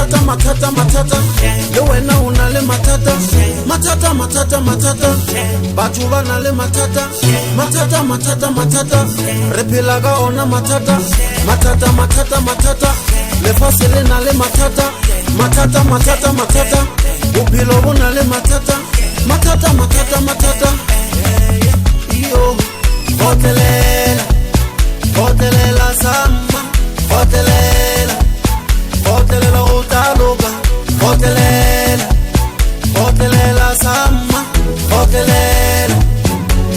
Mathata, mathata, mathata, le wena o na le mathata. Mathata, mathata, mathata, batho ba na le mathata. Mathata, mathata, mathata, re phela ka ona mathata. Mathata, mathata, mathata, lefase le na le mathata. Mathata, mathata, mathata, bophelo bo na le mathata. Mathata, mathata, mathata, yo kgotlelela, kgotlelela sama, kgotlelela, kgotlelela o tla loka. Kgotlelela, kgotlelela sama, kgotlelela,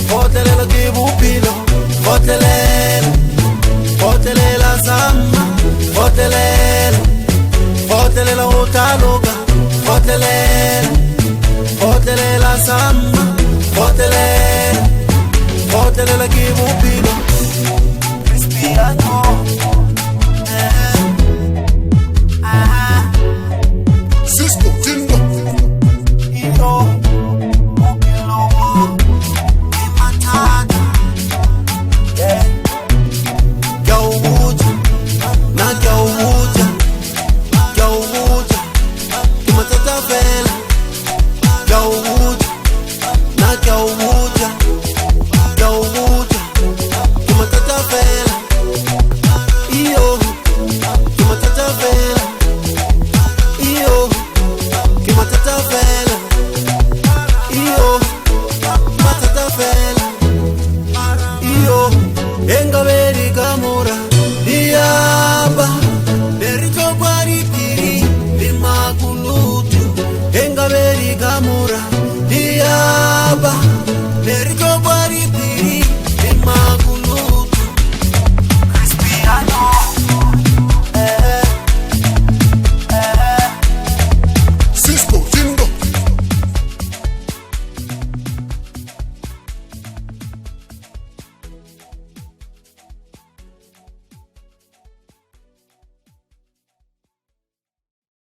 kgotlelela ke bophelo. Kgotlelela, kgotlelela sama, kgotlelela, kgotlelela o tla loka. Kgotlelela, kgotlelela sama, kgotlelela, kgotlelela ke bophelo.